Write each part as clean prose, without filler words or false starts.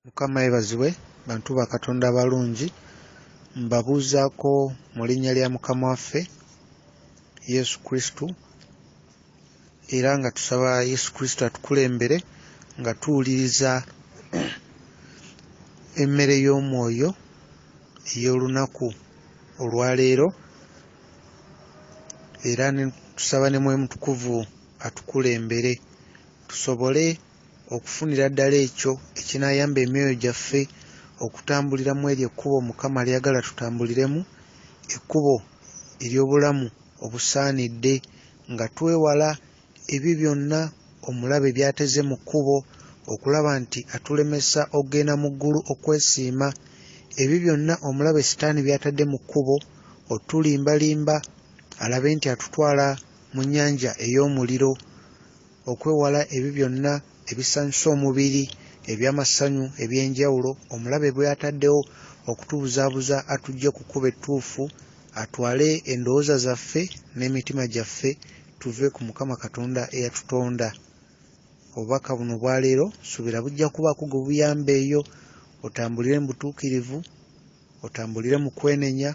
Mukama yeebazibwe bantu ba Katonda abalungi, mbabuuzaako mu linnya lya Mukama waffe Yesu Kristo era nga tusaba Yesu Kristo atukulembere nga tuwuliriza emmere y'omwoyo ey'olunaku olwaleero era ne tusaba ne Mwoyo Mutukuvu atukulembere tusobole okufunira ddala ekyo ekinaayamba emyoyo gyaffe okutambulira mu eryo ekkubo Mukama ly'ayagala tutambuliremu, ekkubo ery'obulamu obusaanidde nga twewala ebyo byonna omulabe by'ateze mu kkubo okulaba nti atulemesa okugenda mu ggulu okwesiima, ebyo byonna omulabe Sitaani by'atadde mu kkubo otulimbalimba alabe nti atutwala mu nnyanja ey'omuliro, okwewala ebyo byonna ebisanyusa omubiri, eby'amasanyu eby'enjawulo omulabe by'ataddewo okutubuzaabuza atuggye ku kkubo ettuufu, atwale endowooza zaffe n'emitima gyaffe tuve ku Mukama Katonda eyatutonda. Obubaka buno obwaleero nsuubira bujja kubaako gwe buyamba eyo otambulire mu butuukirivu, otambulire mu kwenenya,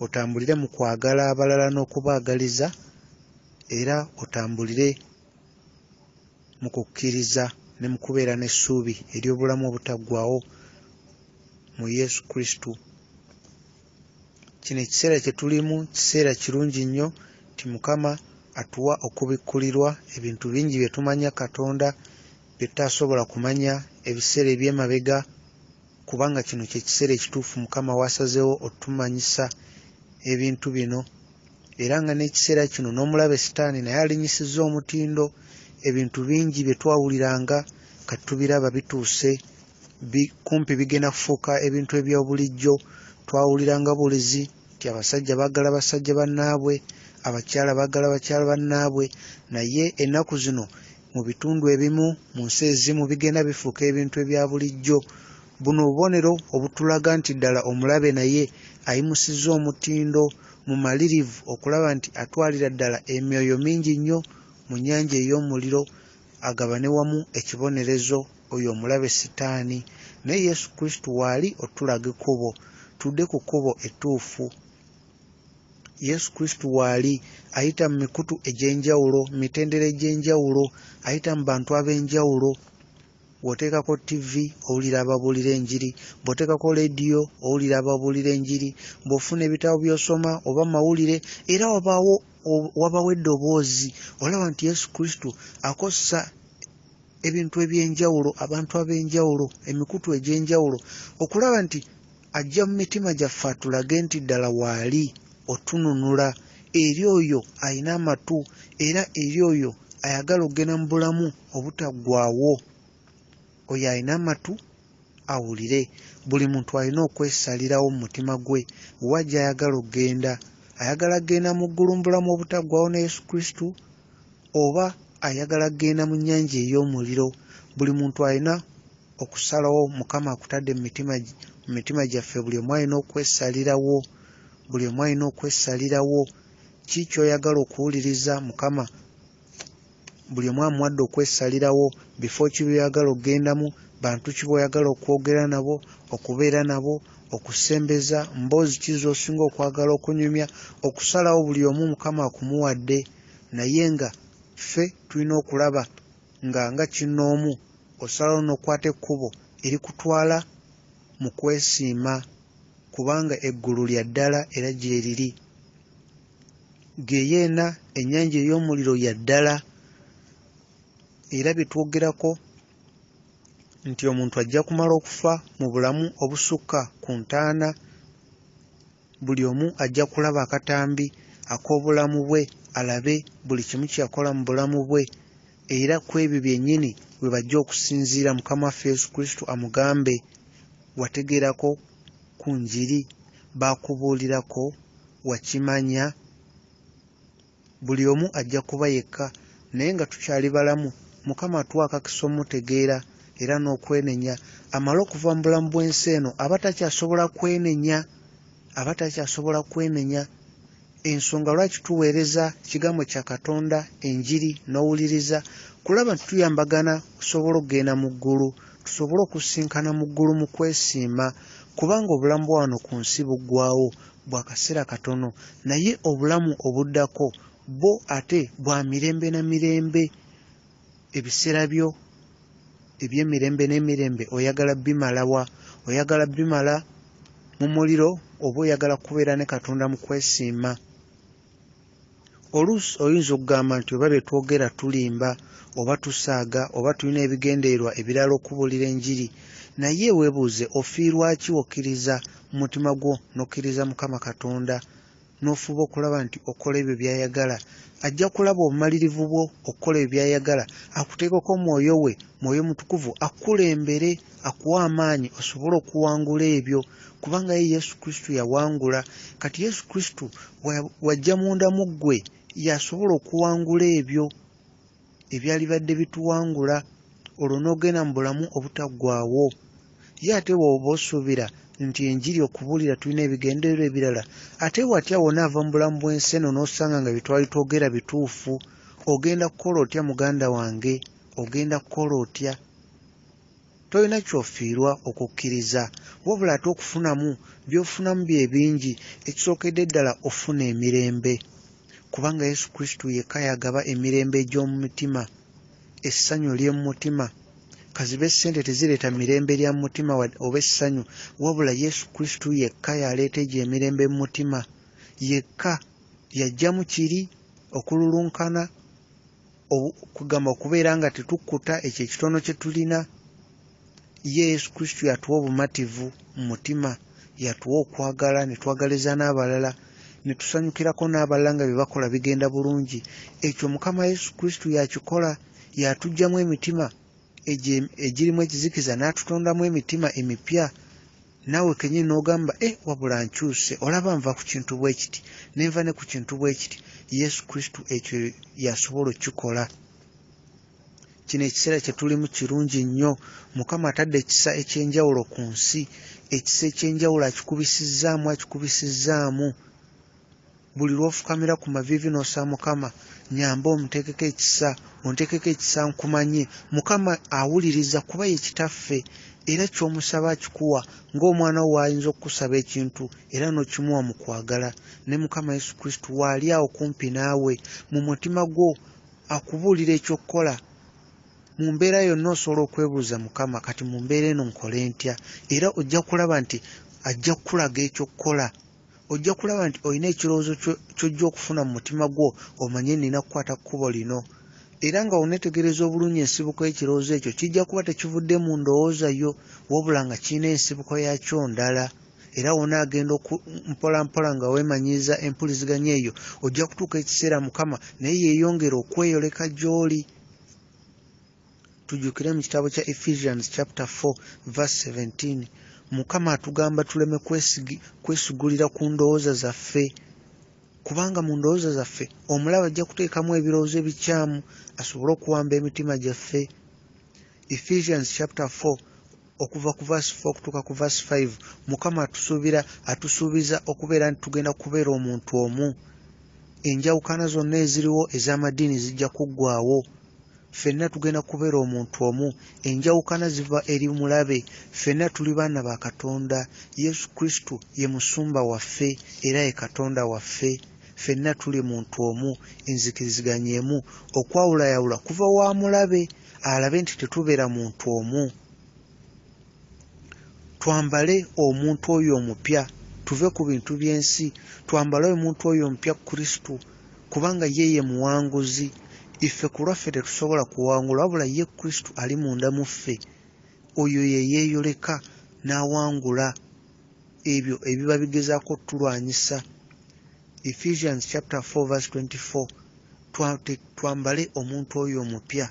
otambulire mu kwagala abalala n'okubaagaliza era otambulire mu kukkiriza ne mu kubeera n'essuubi ery'obulamu obutaggwaawo mu Yesu Kristo. Kino ekiseera kye tulimu kiseera kirungi nnyo nti Mukama atuwa okubikkulirwa ebintu bingi bye tumanya Katonda bye tutaasobola kumanya ebiseera eby'emabega kubanga kino kye kiseera ekituufu Mukama w'asazeewo otumanyisa ebintu bino era nga n'ekiseera kino n'omulabe Sitaani naye alinnyisizza omutindo, ebintu bingi bye twawuliranga kati tubiraba bituuse kumpi bigenda kufuuka ebintu ebya bulijjo. Twawuliranga buwulizi nti abasajja baagala basajja bannaabwe, abakyala baagala bakyala bannaabwe, naye ennaku zino mu bitundu ebimu mu nsi ezimu bigenda bifuuka ebintu ebya bulijjo. Buno bubonero obutulaga nti ddala omulabe naye ayimusizza omutindo, mumalirivu okulaba nti atwalira ddala emyoyo mingi nnyo mu nnyanja ey'omuliro agabane wamu ekibonerezo oyo omulabe Sitaani. Naye Yesu Kristo waali otulaga ekkubo, tudde ku kkubo ettuufu. Yesu Kristo waali ayita mu mikutu egy'enjawulo, mu mitendera egy'enjawulo, ayita mu bantu ab'enjawulo. Bw'oteekako ttivi owulira ababuulira enjiri, bw'oteekako leediyo owulira ababuulira enjiri, bw'ofuna ebitabo by'osoma oba mawulire era wabaawo wabawo eddoboozi olaba nti Yesu Kristo akozesa ebintu eby'enjawulo, abantu ab'enjawulo, emikutu egy'enjawulo okulaba nti ajja mu mitima gyaffe atulage nti ddala waali otununula eri oyo alina amatu era eri oyo ayagala okugenda mu bulamu obutaggwaawo. Oyo alina amatu awulire. Buli muntu alina okwesalirawo mu mutima gwe wa gy'ayagala okugenda. Ayagala kugenda mu ggulu mu bulamu obutaggwaawo ne Yesu Kristo oba ayagala kugenda mu nnyanja ey'omuliro? Buli muntu alina okusalawo Mukama akutadde mu mitima gyaffe buli omu alina okwesalirawo, buli omu alina okwesalirawo ki ky'oyagala okuwuliriza Mukama buli omu amuwadde okwesalirawo, bifo ki by'oyagala okugendamu, bantu ki b'oyagala okwogera nabo, okubeera nabo, okusembeza, mboozi ki z'osinga okwagala okunyumya, okusalawo buli omu Mukama akumuwadde naye nga ffe tulina okulaba nga nga kinnoomu osalawo n'okwata ekkubo erikutwala mu kwesiima kubanga eggulu lya ddala era gye liri. Ggeyeena ennyanja ey'omuliro ya ddala era bye twogerako nti omuntu ajja kumala okufa mu bulamu obusukka ku ntaana, buli omu ajja kulaba akatambi ak'obulamu bwe alabe buli kimu kye yakola mu bulamu bwe era ku ebyo byennyini we bajja okusinziira Mukama waffe Yesu Kristo amugambe, wategeerako ku njiri, baakubuulirako, wakimanya? Buli omu ajja kuba yekka naye nga tukyali balamu Mukama atuwa akakisa ommutegeera era n'okwenenya amale okuva mu bulamu bw'ensi eno aba takyasobola kwenenya, aba takyasobola kwenenya. Ensonga lwaki tuweereza kigambo kya Katonda, enjiri n'owuliriza kulaba nti tuyambagana tusobole okugenda mu ggulu. tusobole okusisinkana mu ggulu mu kwesiima, kubanga obulamu bwa wano ku nsi buggwaawo, bwa kaseera katono, naye obulamu obuddako bwo ate bwa mirembe na mirembe. Ebiseera byo eby'emirembe n'emirembe oyagala bimala wa? Oyagala bimala mu muliro oba oyagala kubeera ne Katonda mu kwesiima? Oluusi oyinza okugamba nti oba bye twogera tulimba, oba tusaaga, oba tulina ebigendererwa ebirala okubuulira enjiri. Naye weebuuze, ofiirwa ki w'okkiriza mu mutima gwo n'okkiriza Mukama Katonda n'ofuba okulaba nti okola ebyo by'ayagala? Ajja kulaba obumalirivu bwo okukola ebyo by'ayagala, akuteekeko Mwoyo we, Mwoyo Mutukuvu, akukulembere, akuwe amaanyi osobole okuwangula ebyo, kubanga ye Yesu Kristo yawangula. Kati Yesu Kristo bw'ajja munda mu ggwe, y'asobola okuwangula ebyo ebyalibadde bituwangula, olwo n'ogenda mu bulamu obutaggwaawo. Ye ate bw'oba osuubira nti enjiri okubuulira tulina ebigendererwa ebirala, ate watya w'onaava mu bulamu bw'ensi eno n'osanga nga bye twali twogera bituufu? Ogenda kukola otya muganda wange? Ogenda kukola otya? Tolina ky'ofiirwa okukkiriza, wabula ate okufunamu by'ofunamu bye bingi. Ekisookedde ddala ofuna emirembe, kubanga Yesu Kristo yekka y'agaba emirembe egy'omu mitima, essanyu ery'omu mutima. Kazibe ssente tezireeta mirembe lya mu mutima oba essanyu, wabula Yesu Kristo yekka y'aleeta egyo emirembe mu mutima. Yekka y'aggyamu kiri okululunkana, kugamba okubeera nga tetukkuta ekyo ekitono kye tulina. Ye Yesu Kristo y'atuwa obumativu mu mutima, y'atuwa okwagala ne twagaliza n'abalala, ne tusanyukirako n'abalala nga bye bakola bigenda bulungi. Ekyo Mukama Yesu Kristo y'akikola, y'atuggyamu emitima egirimu ekizikiza n'atutondamu emitima emipya. Naawe kennyini n'ogamba, wabula nkyuse, olaba nva ku kintu bwe kiti, ne nva ne ku kintu bwe kiti. Yesu Kristo ekyo y'asobola okukikola. Kino ekiseera kye tulimu kirungi nnyo. Mukama atadde ekisa eky'enjawulo ku nsi, ekisa eky'enjawulo akikubisizzaamu, akikubisizzaamu. Buli lw'ofukamira ku maviivi n'osaba Mukama, nnyamba omuteekeko ekisa, onteekeko ekisa nkumanye. Mukama awuliriza kuba ye Kitaffe, era ky'omusaba akikuwa ng'omwana wo w'ayinza okukusaba ekintu era n'okimuwa mu kwagala. Ne Mukama Yesu Kristo waali awo kumpi naawe, mu mutima gwo akubuulira eky'okukola. Mu mbeera yonna osobola okwebuuza Mukama, kati mu mbeera eno nkole ntya? Era ojja kulaba nti ajja kukulaga eky'okukola. Ojja kulaba nti olina ekirowoozo ky'ojja okufuna mu mutima gwo, omanye nnina kukwata kkubo lino. Era nga oneetegereza obulungi ensibuko y'ekirowoozo ekyo, kijja kuba tekivudde mu ndowooza yo, wabula nga kirina ensibuko yaakyo ndala. Era w'onaagenda mpola mpola nga weemanyiiza empuliziganya eyo, ojja kutuuka ekiseera Mukama naye yeeyongere okweyoleka gy'oli. Tujjukire mu kitabo kya Ephesians chapter 4 verse 17, Mukama atugamba tuleme kwesigulira ku ndowooza zaffe, kubanga mu ndowooza zaffe omulabe ajja kuteekamu ebirowoozo ebikyamu asobole okuwamba emitima gyaffe. Ephesians chapter 4 okuva ku verse 4 okutuuka ku verse 5, Mukama atusuubiza okubeera nti tugenda kubeera omuntu omu. Enjawukana zonna eziriwo ez'amadiini zijja kuggwaawo. Ffenna tugenda kubeera omuntu omu. Enjawukana ziva eri mulabe. Ffenna tuli baana ba Katonda. Yesu Kristo ye musumba waffe era ye Katonda waffe. Ffenna tuli muntu omu, enzikiriziganya emu. Okwawulayawula kuva wa mulabe, alabe nti tetubeera muntu omu. Twambale omuntu oyo omupya, tuve ku bintu by'ensi, twambale omuntu oyo omupya Kristo, kubanga ye ye muwanguzi. Iffe ku lwaffe tetusobola kuwangula, wabula ye Kristo ali munda mu ffe. Oyo ye yeeyoleka n'awangula ebyo ebiba bigezaako otulwanyisa. Ephesians chapter 4 verse 24, twambale omuntu oyo omupya.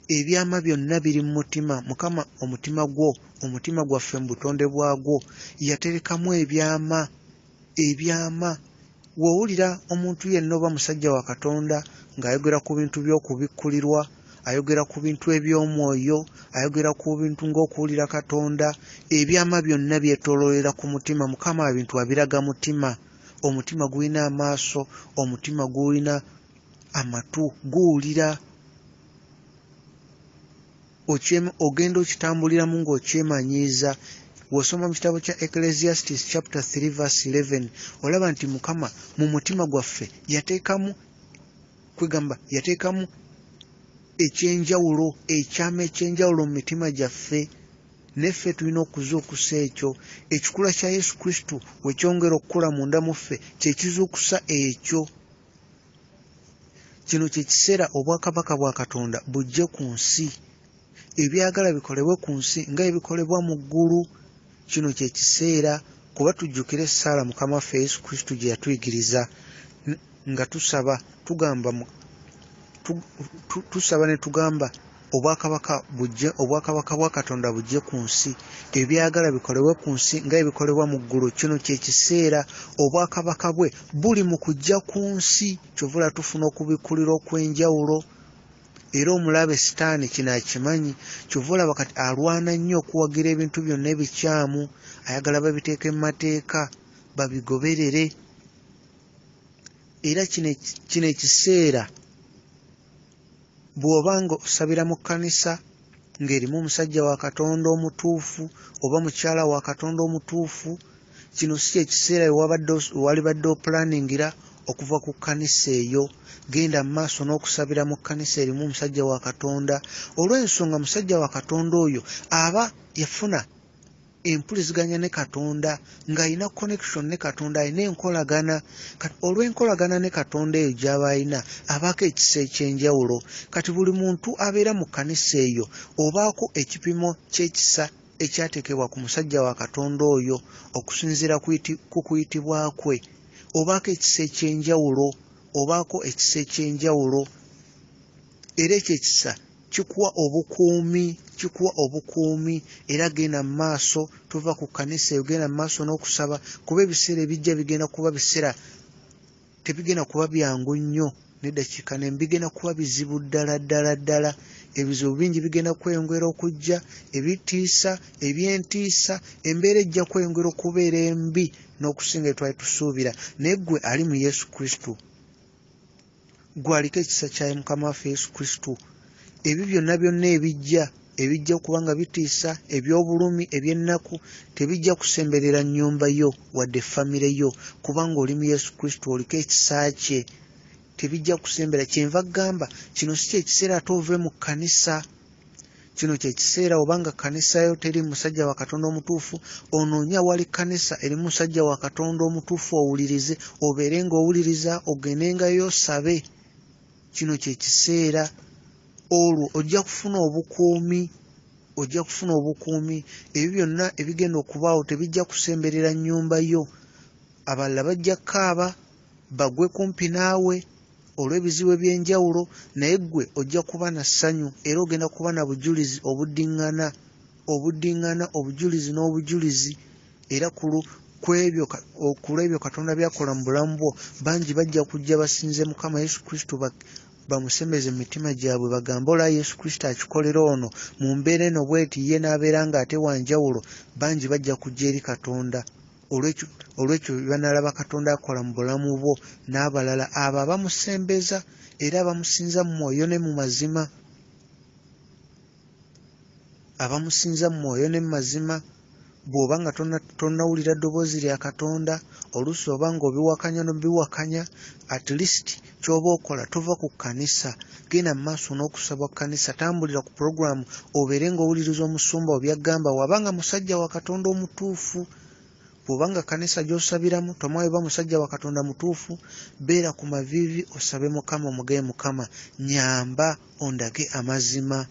Ebyama byonna biri mu mutima. Mukama omutima gwo, omutima gwaffe mu butonde bwagwo, yaterekamu ebyama, ebyama. W'owulira omuntu yenna oba musajja wa Katonda ng'ayogera ku bintu by'okubikkulirwa, ayogera ku bintu eby'omwoyo, ayogera ku bintu ng'okuwulira Katonda, ebyama byonna byetooloolera ku mutima. Mukama ebintu abiraga mutima. Omutima gulina amaaso, omutima gulina amatu, guwulira. Ogenda okitambuliramu ng'okyemanyiiza. Bw'osoma mu kitabo kya Ecclesiastes chapter 3 verse 11, olaba nti Mukama mu mutima gwaffe yateekamu, kwegamba yateekamu ekyenjawulo, ekyama ekyenjawulo mu mitima gyaffe. Neffe tulina okuzuukusa ekyo. Ekikula kya Yesu Kristo we kyongera okukula munda mu ffe, kye kizuukusa ekyo. Kino kye kiseera obwakabaka bwa Katonda bujje ku nsi, ebyagala bikolebwe ku nsi nga ebikolebwa mu ggulu. Kino kye kiseera, kuba tujjukire essaala Mukama waffe Yesu Kristo gye yatuyigiriza nga tusaba, tugamba tusaba ne tugamba obwakabaka bujje, obwakabaka bwa Katonda bujje ku nsi, ebyagala bikolebwe ku nsi nga ebikolebwa mu ggulu. Kino kye kiseera obwakabaka bwe buli mu kujja ku nsi. Kyovula tufuna okubikkulirwa okw'enjawulo, era omulabe Sitaani kino akimanyi. Kyova olaba kati alwana nnyo okuwagira ebintu byonna ebikyamu, ayagala babiteeke mu mateeka babigoberere. Era kino ekiseera bw'oba nga osabira mu kkanisa ng'erimu omusajja wa Katonda omutuufu oba mukyala wa Katonda omutuufu, kino si ekiseera walibadde opulaningira okuva ku kkanisa eyo. Genda mu maaso n'okusabira mu kkanisa erimu omusajja wa Katonda, olw'ensonga musajja wa Katonda oyo aba yafuna empuliziganya ne Katonda, ng'alina connection ne Katonda, alina enkolagana. Kati olw'enkolagana ne Katonda eyo gy'aba alina, abaako ekisa eky'enjawulo. Kati buli muntu abeera mu kkanisa eyo obaako ekipimo ky'ekisa ekyateekebwa ku musajja wa Katonda oyo okusinziira ku kuyitibwa kwe. Obaako ekisa eky'enjawulo, obaako ekisa eky'enjawulo, era ekyo ekisa kikuwa obukuumi, kikuwa obukuumi. Era genda mu maaso, tova ku kkanisa eyo, genda mu maaso n'okusaba, kuba ebiseera ebijja bigenda kuba biseera tebigenda kuba byangu nnyo n'eddakiika n'emu, bigenda kuba bizibu ddala ddala ddala. Ebizibu bingi bigenda kweyongera okujja, ebitiisa, eby'entiisa, embeera ejja kweyongera okubeera embi n'okusinga bye twali tusuubira. Naye ggwe ali mu Yesu Kristo, ggwe aliko ekisa kya Mukama waffe Yesu Kristo, ebyo byonna byonna ebijja, ebijja okuba nga bitiisa, eby'obulumi, eby'ennaku, tebijja kusemberera nnyumba yo wadde famire yo, kubanga oli mu Yesu Kristo, oliko ekisa kye, tebijja kusembera. Kyenva ggamba kino si kye kiseera ate ove mu kkanisa. Kino kye kiseera obanga kkanisa yo teri musajja wa Katonda omutuufu, onoonye awali kkanisa erimu musajja wa Katonda omutuufu, owulirize, obeere ng'owuliriza, ogendengayo osabe. Kino kye kiseera, olwo ojja kufuna obukuumi, ojja kufuna obukuumi. Ebyo byonna ebigenda okubaawo tebijja kusemberera nnyumba yo. Abalala bajja kukaaba bagwe kumpi naawe olw'ebizibu eby'enjawulo, naye ggwe ojja kuba na ssanyu, era ogenda kuba na bujulizi obuddiŋŋana, obuddiŋŋana, obujulizi n'obujulizi. Era ku lw'ebyo Katonda by'akola mu bulamu bwo, bangi bajja kujja basinze Mukama Yesu Kristo, bamusembeze mu mitima gyabwe, bagambe olaba Yesu Kristo akikolera ono mu mbeera eno bw'eti, ye n'abeera ng'ate wa njawulo. Bangi bajja kujja eri Katonda olw'ekyo banaalaba Katonda akola mu bulamu bwo n'abalala abo abamusembeza era abamusinza mu mwoyo ne mu mazima, abamusinza mu mwoyo ne mu mazima. Bw'oba nga tonnawulira ddoboozi lya Katonda, oluusi oba ng'obiwakanya n'obiwakanya, at least ky'oba okola tova ku kkanisa, genda mu maaso n'okusaba kkanisa, tambulira ku pulogulaamu, obeere ng'owuliriza omusumba wo by'agamba, wabanga musajja wa Katonda omutuufu. Bw'oba nga kkanisa gy'osabiramu tomanyi oba musajja wa Katonda mutuufu, beera ku maviivi osabe Mukama, omugambe Mukama nnyamba ondage amazima.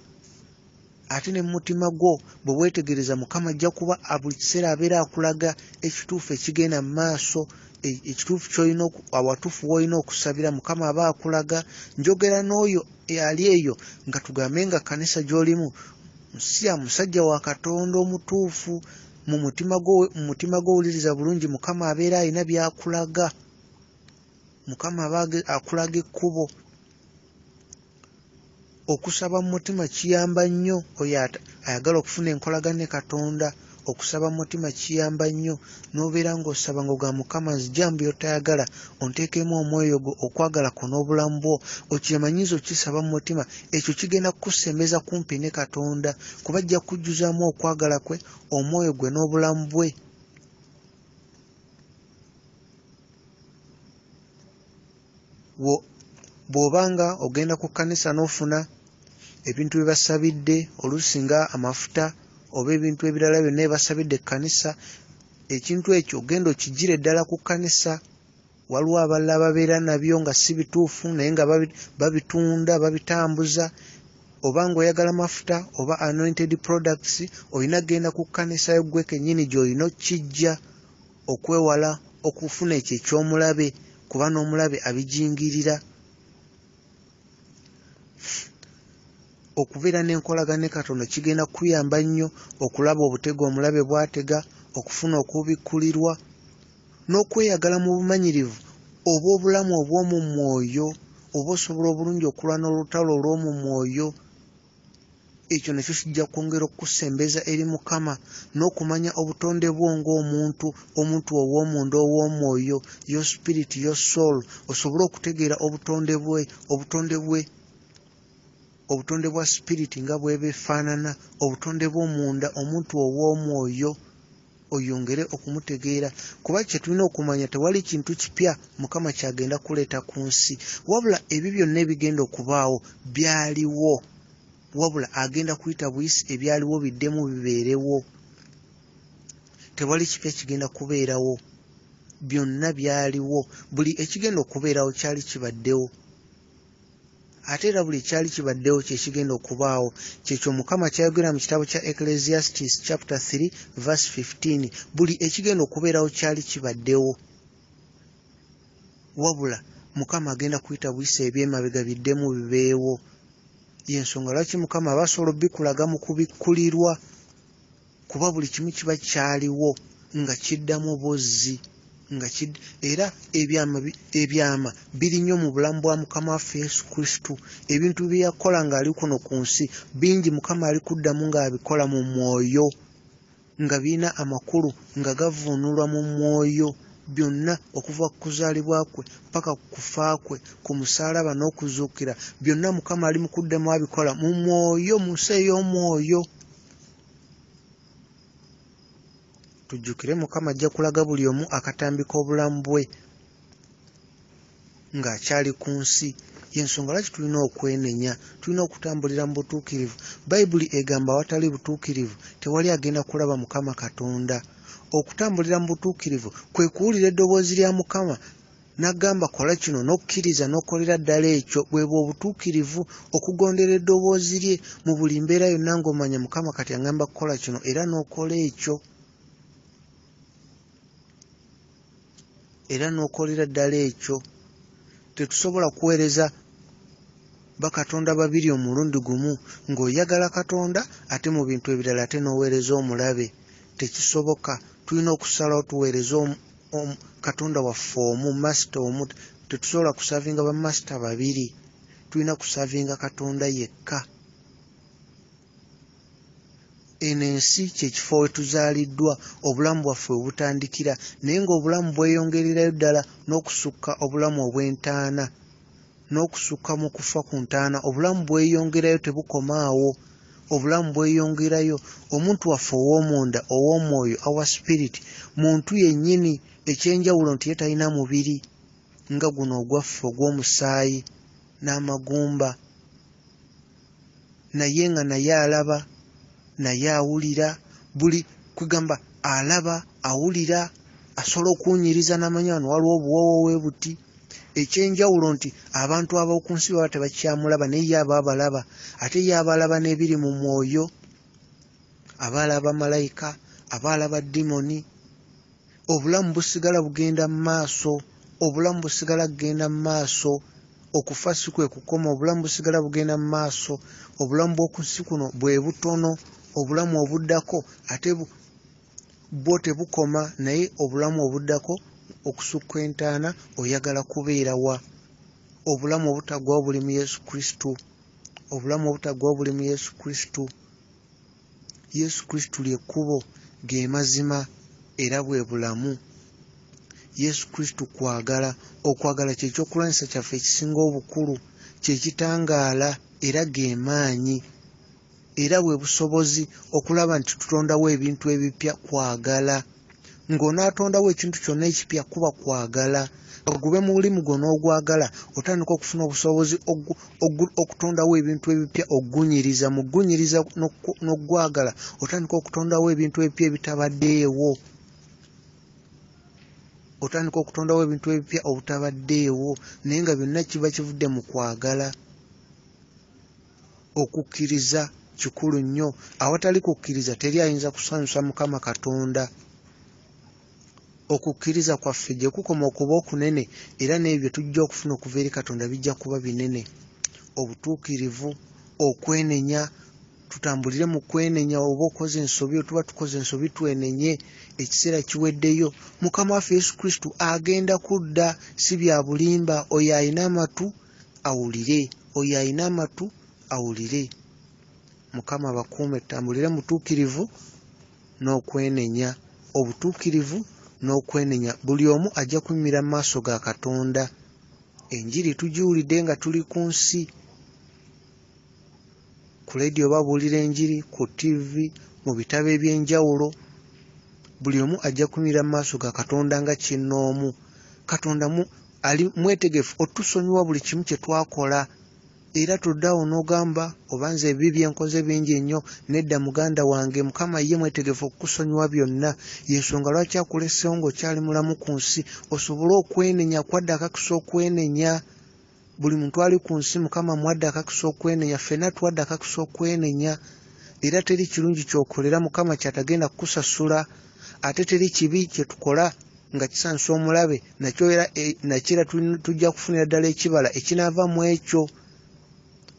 Ate ne mu mutima gwo bwe weetegereza, Mukama ajja kuba buli kiseera abeera akulaga ekituufu ekigenda mu maaso, ekituufu ky'olina, awatuufu w'olina okusabira, Mukama aba akulaga. Njogera n'oyo ali eyo nga tugambe nga kkanisa gy'olimu si ya musajja wa Katonda omutuufu, mu mutima gwo owuliriza bulungi, Mukama abeera alina by'akulaga, Mukama aba akulaga ekkubo. Okusaba mu mutima kiyamba nnyo oyo ayagala okufuna enkolagana ne Katonda. Okusaba mu mutima kiyamba nnyo, n'obeera ng'osaba ng'ogamba, Mukama nzija mu by'otayagala, onteekemu omwoyo gwo, okwagala kwo n'obulamu bwo. Okyemanyiiza okisaba mu mutima, ekyo kigenda kukusembeza kumpi ne Katonda, kuba ajja kukujjuzaamu okwagala kwe, omwoyo gwe n'obulamu bwe. Bw'obanga ogenda ku kkanisa n'ofuna ebintu bye basabidde, oluusi nga amafuta oba ebintu ebirala byonna bye basabidde ekkanisa, ekintu ekyo ogenda okiggyire ddala ku kkanisa. Waliwo abalala ababeera nabyo nga si bituufu naye nga babitunda, babitambuza. Oba ng'oyagala mafuta oba anointed products, olina kugenda ku kkanisa yo ggwe kennyini gy'olina okkiggya, okwewala okufuna ekyo eky'omulabe, kuba n'omulabe abijingirira. Okubeera n'enkolagana ne Katonda kigenda kukuyamba nnyo okulaba obutego omulabe bw'atega, okufuna okubikkulirwa n'okweyagala mu bumanyirivu obw'obulamu obw'omu mwoyo, oba osobola obulungi okulwana olutalo olw'omu mwoyo. Ekyo nakyo kijja kwongera okukusembeza eri Mukama n'okumanya obutonde bwo ng'omuntu, omuntu ow'omunda ow'omwoyo, your spirit, your soul, osobole okutegeera obutonde bwe, obutonde bwe, obutonde bwa spirit nga bw'eba efaanana, obutonde bw'omunda, omuntu ow'omwoyo, oyongere okumutegeera. Kuba kye tulina okumanya, tewali kintu kipya Mukama ky'agenda kuleeta ku nsi, wabula ebyo byonna ebigenda okubaawo byaliwo, wabula agenda kuyita buyisi ebyaliwo biddemu bibeerewo. Tewali kipya kigenda kubeerawo, byonna byaliwo. Buli ekigenda okubeerawo kyali kibaddewo, ate era buli ekyali kibaddewo kye kigenda okubaawo. Kyekyo Mukama ky'ayogera mu kitabo kya Ecclesiastes chapter 3 verse 15. Buli ekigenda okubeerawo kyali kibaddewo, wabula Mukama agenda kuyita buyisi eby'emabega biddemu bibeewo. Y'ensonga lwaki Mukama aba asobola obikulaga mu kubikkulirwa, kuba buli kimu kiba kyaliwo nga kiddamu buzzi, nga era ebyama biri nnyo mu bulamu bwa Mukama waffe Yesu Kristo. Ebintu bye yakola ng'ali kuno ku nsi bingi Mukama ali kuddamu ng'abikola mu mwoyo, nga birina amakulu, nga gavvuunulwa mu mwoyo, byonna okuva ku kuzaalibwa kwe paka ku kufa kwe, ku musaalaba n'okuzuukira, byonna Mukama ali mu kuddamu abikola mu mwoyo, mu nsi ey'omwoyo. Tujjukire Mukama ajja kulaga buli omu akatambi k'obulamu bwe ng'akyali ku nsi. Y'ensonga lwaki tulina okwenenya, tulina okutambulira mu butuukirivu. Bayibuli egamba awatali butuukirivu tewali agenda kulaba Mukama Katonda. Okutambulira mu butuukirivu kwe kuwulira eddoboozi lya Mukama n'agamba kola kino, n'okkiriza n'okolera ddala ekyo. Bwe bwe obutuukirivu, okugondera eddoboozi lye mu buli mbeera yonna ng'omanya Mukama kati aŋŋamba kukola kino, era n'okola ekyo, era n'okolera ddala ekyo. Tetusobola kuweereza bakatonda babiri omulundi gumu, ng'oyagala Katonda ate mu bintu ebirala ate n'oweereza omulabe. Tekisoboka. Tulina okusalawo tuweereze Katonda waffe omu, masita omu. Tetusobola kusavinga bamasita babiri, tulina kusavinga Katonda yekka. Eno ensi kye kifo we tuzaaliddwa, obulamu bwaffe we butandikira, naye ng'obulamu bweyongererayo ddala n'okusukka obulamu obw'entaana, n'okusukka mu kufa ku ntaana. Obulamu bweyongerayo, tebukoma awo. Obulamu bweyongerayo. Omuntu waffe ow'omunda, ow'omwoyo, our spirit, muntu yennyini, ekyenjawulo nti ye talina mubiri nga guno ogwaffe ogw'omusaayi n'amagumba, naye nga naye alaba, naye awulira, buli kugamba alaba, awulira, asobola okuwunyiriza n'amanya wano waliwo obuwoowo bwe buti. Ekyenjawulo nti abantu ab'oku nsi baba tebakyamulaba, naye ye aba abalaba, ate ye aba alaba n'ebiri mu mwoyo, aba alaba malayika, aba alaba dimoni. Obulamu busigala bugenda mu maaso, obulamu busigala bugenda mu maaso. Okufa si kwe kukoma, obulamu busigala bugenda mu maaso. Obulamu bw'oku nsi kuno bwe butono, obulamu obuddako ate bwo tebukoma, naye obulamu obuddako okusukka entaana oyagala kubeera wa? Obulamu obutaggwaawo buli mu Yesu Kristo. Obulamu obutaggwaawo buli mu Yesu Kristo. Yesu Kristo lye kkubo, Ge mazima era bwe bulamu. Yesu Kristo kwagala. Okwagala kye ky'okulwanyisa kyaffe ekisinga obukulu, kye kitangaala era ge maanyi, era bwe busobozi okulaba nti tutondawo ebintu ebipya. Kwagala. Ng'onaatondawo ekintu kyonna ekipya kuba kwagala. Gube mulimu gwo n'ogwagala, otandika okufuna obusobozi okutondawo ebintu ebipya, ogunyiriza mu gunyiriza n'ogwagala, otandika okutondawo ebintu ebipya ebitabaddeewo. Otandika okutondawo ebintu ebipya obutabaddeewo, naye nga byonna kiba kivudde mu kwagala. Okukkiriza kikulu nnyo. Awatali kukkiriza teri ayinza kusanyusa Mukama Katonda. Okukkiriza kwaffe gye kukoma okuba okunene, era n'ebyo tujja okufuna okuva eri Katonda bijja kuba binene. Obutuukirivu, okwenenya, tutambulire mu kwenenya. Oba okoze ensobi, tuba tukoze ensobi twenenye, ekiseera kiweddeyo. Mukama waffe Yesu Kristo agenda kudda, si bya bulimba. Oyo alina amatu awulire, oyo alina amatu awulire. Mukama bakuume, tutambulire mu butuukirivu n'okwenenya. Obutuukirivu n'okwenenya, buli omu ajja kuyimirira mu maaso ga Katonda. Enjiri tugiwulidde nga tuli ku nsi, ku leediyo babuulira enjiri, ku ttivi, mu bitabo eby'enjawulo. Buli omu ajja kuyimirira mu maaso ga Katonda nga kinnoomu. Katonda ali mwetegefu otusonyiwa buli kimu kye twakola. Era toddawo n'ogamba oba nze ebibi bye nkoze bingi nnyo. Nedda muganda wange, Mukama ye mwetegefu okukusonyiwa byonna. Y'ensonga lwaki akuleseewo ng'okyali mulamu ku nsi, osobole okwenenya, akuwadde akakisa okwenenya. Buli muntu ali ku nsi Mukama amuwadde akakisa okwenenya, ffenna atuwadde akakisa okwenenya. Era teri kirungi ky'okolera Mukama ky'atagenda kukusasula, ate teri kibi kye tukola nga kisanyusa omulabe, nakyo era nakyo era tujja kufunira ddala ekibala ekinaava mu ekyo.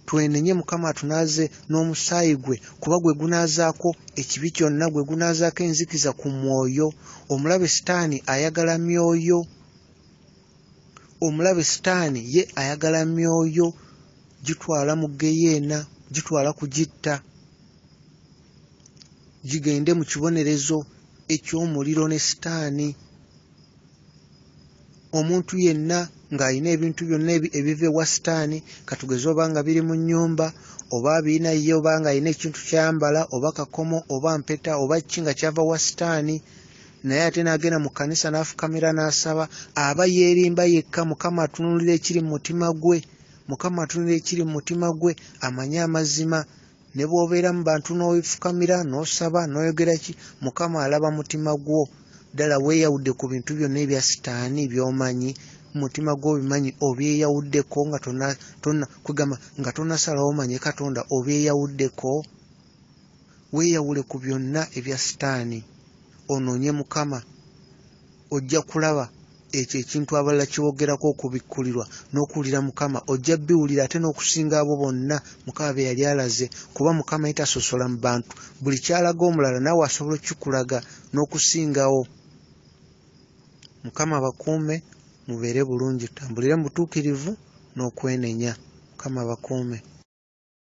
Twenenye, Mukama atunaaze n'omusaayi gwe, kuba gwe gunaazaako ekibi kyonna, gwe gunaazaako enzikiza ku mwoyo. Omulabe Sitaani ayagala myoyo. Omulabe Sitaani ye ayagala myoyo, gitwala mu ggeyeena, gitwala kugitta, gigende mu kibonerezo eky'omuliro ne Sitaani. Omuntu yenna ng'alina ebintu byonna ebiva ewa Sitaani, katugeze oba nga biri mu nnyumba, oba abirina ye, oba ng'alina ekintu ky'ayambala, oba kakomo, oba mpeta, oba ki nga kyava wa Sitaani, naye ate n'agenda mu kkanisa n'afukamira n'asaba, aba yeerimba yekka. Mukama atunuulira ekiri mu mutima gwe. Mukama atunuulira ekiri mu mutima gwe, amanye amazima. Ne bw'obeera mu bantu n'ofukamira n'osaba n'oyogera ki, Mukama alaba mutima gwo. Ddala weeyawudde ku bintu byonna ebya Sitaani by'omanyi, mu mutima gwo obimanyi, obyeyawuddeko nga tonna kwegamba nga tonnasalawo omanye Katonda, obyeyawuddeko. Weeyawule ku byonna ebya Sitaani, onoonye Mukama, ojja kulaba ekyo ekintu abalala kye boogerako okubikkulirwa n'okuwulira Mukama, ojja biwulira ate n'okusinga abo bonna Mukama be yali alaze, kuba Mukama ye tasosola mu bantu. Buli ky'alaga omulala naawe asobola okukikulaga n'okusingawo. Mukama bakuume, mubeere bulungi, tutambulire mu butuukirivu n'okwenenya. Mukama bakuume.